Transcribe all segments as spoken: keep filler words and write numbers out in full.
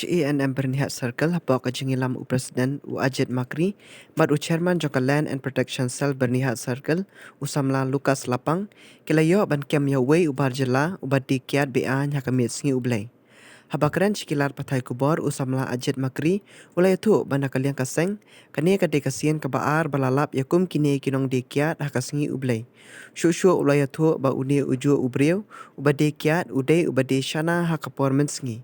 A N M Byrnihat Circle hapoh ka jingïalam u President u Ajit Makri bad u Chairman jong ka Land and Protection Cell Byrnihat Circle u samla Lucas Lapang, ki la ïoh ban kem ïa uwei u bar jylla uba die kiad be-aiñ ha ka miet sngi U Blei. Haba kren sha ki lad pathai khubor, u samla Ajit Makri u la ïathuh ba na ka liang ka seng, kane ka dei ka sien kaba ar ba la lap ïa kum kine ki nongdie kiad ha ka sngi U Blei. Shuh shuh u la ïathuh ba une ujuh u briew uba die kiad u dei uba die shana ha ka por mynsngi.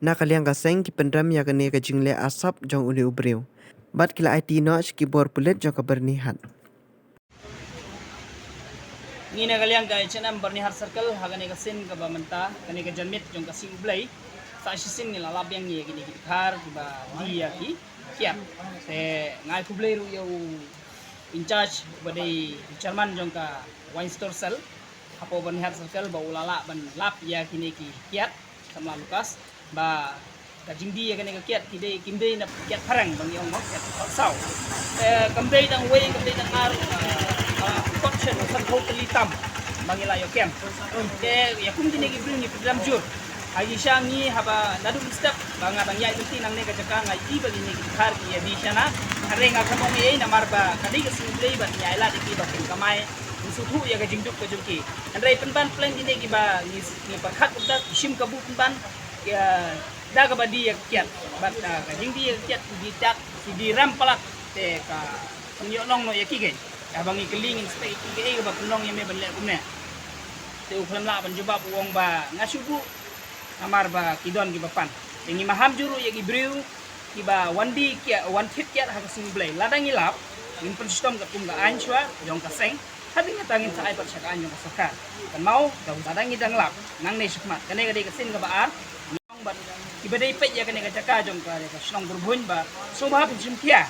Na ka liang ka seng ki pynrem ïa kane ka jingleh arsap jong une u briew bad ki la aiti noh sha ki bor pulit jong ka Byrnihat. Ngi na ka liang ka H N M Byrnihat Circle, ha kane ka sien kaba mynta, kane ka janmiet jong ka sngi U Blei, sa shisien ngi la lap biang ïa kine ki dkhar kiba die ïa ki kiad. Te nga ai khublei ruh ïa u in charge uba dei u chairman jong ka Wine Store Cell hapoh Byrnihat Circle ba u la lah ban lap ïa kine ki kiad, samla Lucas, ba ka jingdie ïa kane ka kiad ki dei, kim dei na kiad phareng ba ngi ong mo, kiad khot saw. Eh, kam dei dang wei, kam dei dang ar, eh, eh, kot shen, san phew tylli tam ba ngi la ïoh kem. Te ïa kum kine ki briew ngi pynrem jur. Ha ki sha ngi haba naduh mynstep ba nga dang ïaid lynti nangne ka jaka nga ïohi ba kine ki dkhar ki ïa die shana. Hynrei nga khlem ong ei ei namar ba ka dei ka sngi U Blei bad ngi ailad ïa ki ba kin kamai, kin sngewthuh ïa ka jingduk ka jong ki. Hynrei pynban pleng kine kiba ngi, ngi pyrkhat kumta, ki shim kabu pynban, ïa, da kaba die ïa ka kiad. Bad, ah, ka jingdie ïa ka kiad ki die tak, ki die rem palat, te ka pynïoh long noh ïa ki keiñ. Haba ngi kylli ngin spek ïa ki, kaei kaba pynlong ïa me ban leh kumne. Te u khlem lah ban jubab, u ong ba nga shu buh namar ba ki don kiba pan. Te ngi maham jur ruh ïa ki briew kiba wan die kiad, wan thied kiad ha ka sngi U Blei. Lada ngi lap, ngin pynshitom katkum ka aiñ shuwa jong ka seng. Hadien kata ngin sa ai pat sha ka aiñ jong ka sorkar. Kynmaw, da lada ngi dang lap nangne shakhmat, kane ka dei ka sien kaba ar. Ngi ong bad kiba dei peit ïa kane ka jaka jong ka, ka shnong Burbhuiñ ba sngewbha phin shim khia.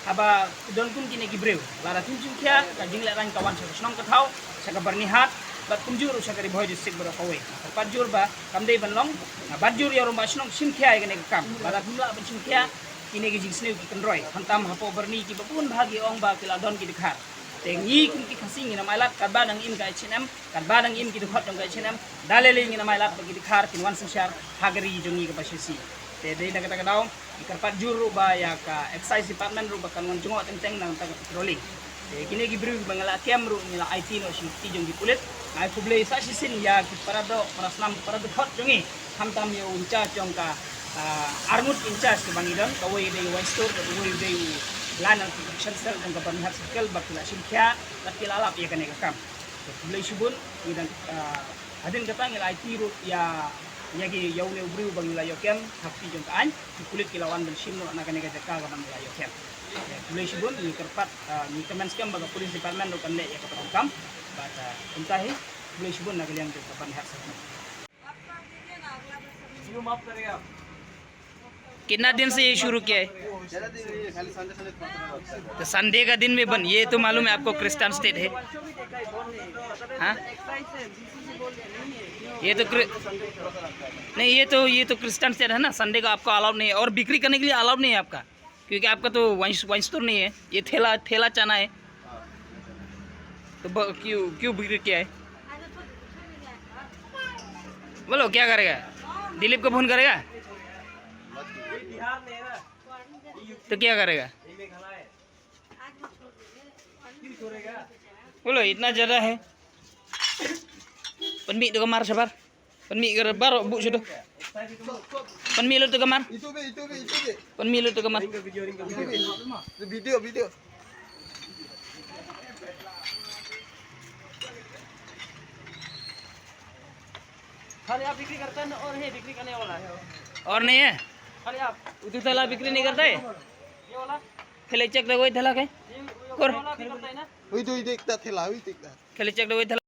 Haba don kum kine ki briew, lada phim shim khia, ka jinglehrain ka wan sha ka shnong ka thaw, sha ka Byrnihat, bad kumjuh ruh sha ka Ri Bhoi District baroh kawei. Nga kyrpad jur ba kam dei ban long, nga bat jur ïa u rangbah shnong shim khia ïa kane ka kam. Lada phim lah ban shim khia, kine ki jingsniew ki kynroi. Khamtam hapoh Byrni kiba bun bha ki ong ba ki la don ki dkhar. Te ngi kum ki Khasi ngin ym ailad, katba dang im ka H N M, katba dang im ki dkhot jong ka H N M, da lei lei ngin ym ailad ba ki dkhar kin wan synshar ha ka ri jong ngi kaba shisha. Te dei na kata ka daw, ngi kyrpad jur ruh ba ïa ka Excise Department ruh ba kan wan jngoh teng teng na ka bynta ka patrolling. Te kine ki briew ba ngi la kem ruh ngi la aiti noh sha ki kti jong ki pulit. Nga ai khublei sa shisien ïa ki para doh, para snam, para dkhot jong ngi. Khamtam ïa u in charge jong ka, ah, arngut in charge kiba ngi don, kawei dei u Wine Store, kawei dei u Land and Protection Cell jong ka Byrnihat Circle ba ki la shim khia bad ki la lap ïa kane ka kam. Te khublei shibun, ngi dang, ah, hadien kata ngi la aiti ruh ïa, ïa ki, ïa une u briew ba ngi la ïoh kem ha kti jong ka aiñ, ki pulit ki la wan ban shim noh na kane ka jaka kaba ngi la ïoh kem. Te khublei shibun, ngi kyrpad, ah, ngi kmen skhem ba ka police department ruh kan leh ïa ka bynta kam. Bad, ah, kumta hi, khublei shibun na ka liang jong ka Byrnihat Circle. कितना दिन से ये शुरू किया है? तो संडे का दिन में बंद। ये तो मालूम है आपको, क्रिश्चियन स्टेट है। हाँ, ये तो क्रि-, नहीं, ये तो, ये तो क्रिश्चियन स्टेट है ना, संडे का आपको अलाउड नहीं है और बिक्री करने के लिए अलाउड नहीं है आपका। क्योंकि आपका तो वाइन, वाइन स्टोर नहीं है, ये ठेला, ठेला चना है। तो ब-, क्यों, क्यों बिक्री किया है? बोलो, क्या करेगा? दिलीप को फोन करेगा? तो क्या करेगा? बोलो, इतना ज़्यादा है। Pynmih tu kamar sabar. Pynmih ka baroh buh shuh tu. Pynmih lut tu kamar. Itu be, itu be, itu be. Pynmih lut tu kamar. Itu be. Video, video. खाली आप बिक्री करता है ना, और है बिक्री करने वाला? और नहीं है? खाली आप? वो तो ठेला बिक्री नहीं करता है? ये वाला? पहले चेक तो वही ठेला के। ये, ये कर। वाला भी करता है ना? वही तो, वही देखता ठेला, वही देखता। पहले चेक तो वही ठेला।